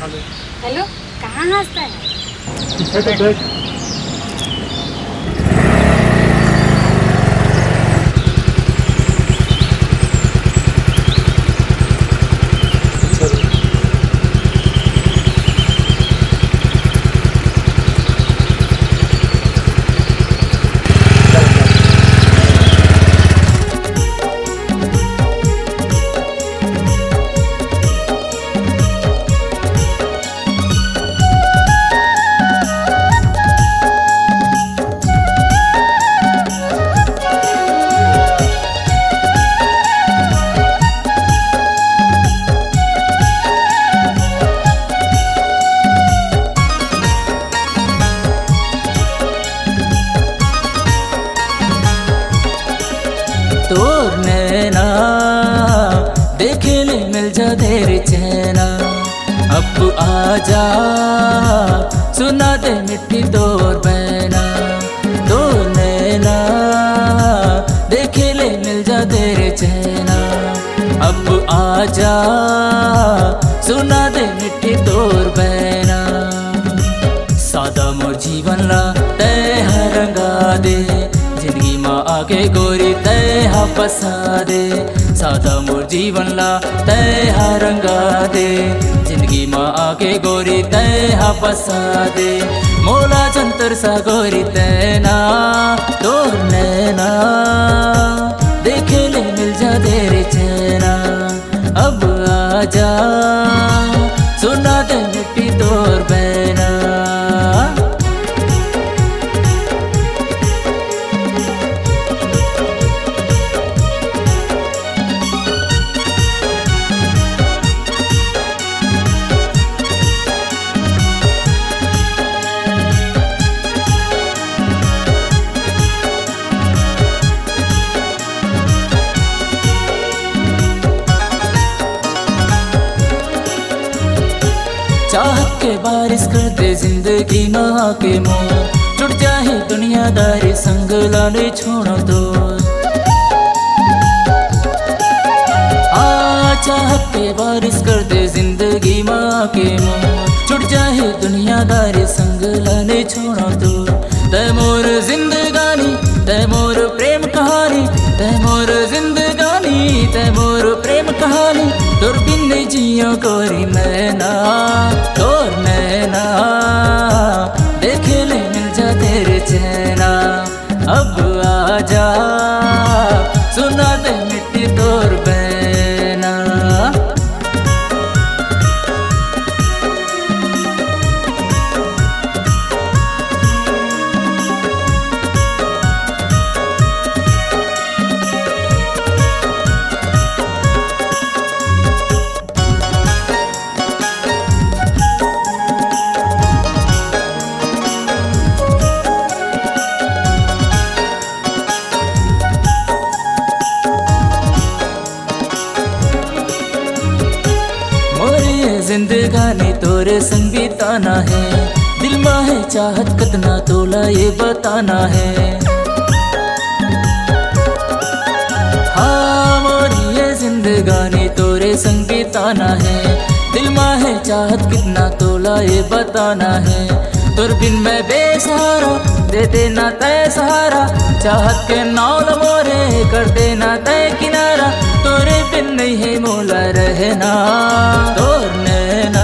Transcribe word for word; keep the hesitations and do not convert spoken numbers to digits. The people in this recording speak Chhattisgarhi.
हेलो, कहाँ हस तैं? पीछे तो देख। तोर नैना देखे ले मिल जाथे रे चैना। अब आजा, सुना दे मिट्टी तोर बैना। तोर नैना देखे ले मिल जाथे रे चैना। अब आजा, सुना दे मिट्टी तोर बैना। सादा मोर जीवन ला तैं हा रंगा दे, जिंदगी मा आके गोरी तैं हा बसा दे। सादा मोर जीवन ला तैं हा रंगा दे, जिंदगी मा आके गोरी तैं हा बसा दे। मोला जंतर सा गोरी तैं ना, तोर नैना देखे ले मिल जाथे रे चैना। अब आजा, सुना दे मिट्टी तोर बैना। चाहत के बारिश कर दे जिंदगी मा आके मोर, छुट जाही दुनियादारी संग ला नइ छोड़ों तोर। आ, चाहत के बारिश कर दे जिंदगी मा आके मोर, छुट जाही दुनियादारी संग ला नइ छोड़ों तोर। तैं मोर जिंदगानी, तैं मोर प्रेम कहानी, तैं मोर जिंदगानी, तैं मोर प्रेम कहानी। तोर बिन नइ जियों गोरी मैं ना, तोर नैना देखे ले मिल जाथे रे चैना। अब आजा, सुना दे मिट्टी तोर बैना। मोर ये जिंदगानी तोरे संग बिताना हे, दिल मा हे चाहत कतना तोला ये बताना हे। हाँ, मोर ये जिंदगानी तोरे संग बिताना हे, दिल मा हे चाहत कतना तोला ये बताना हे। तोर बिन मैं बेसहारा, दे देना तैं सहारा, चाहत के नाव ल मोरे कर देना तैं किनारा। तोरे बिन नइ हे मोला रहना, तोर नैना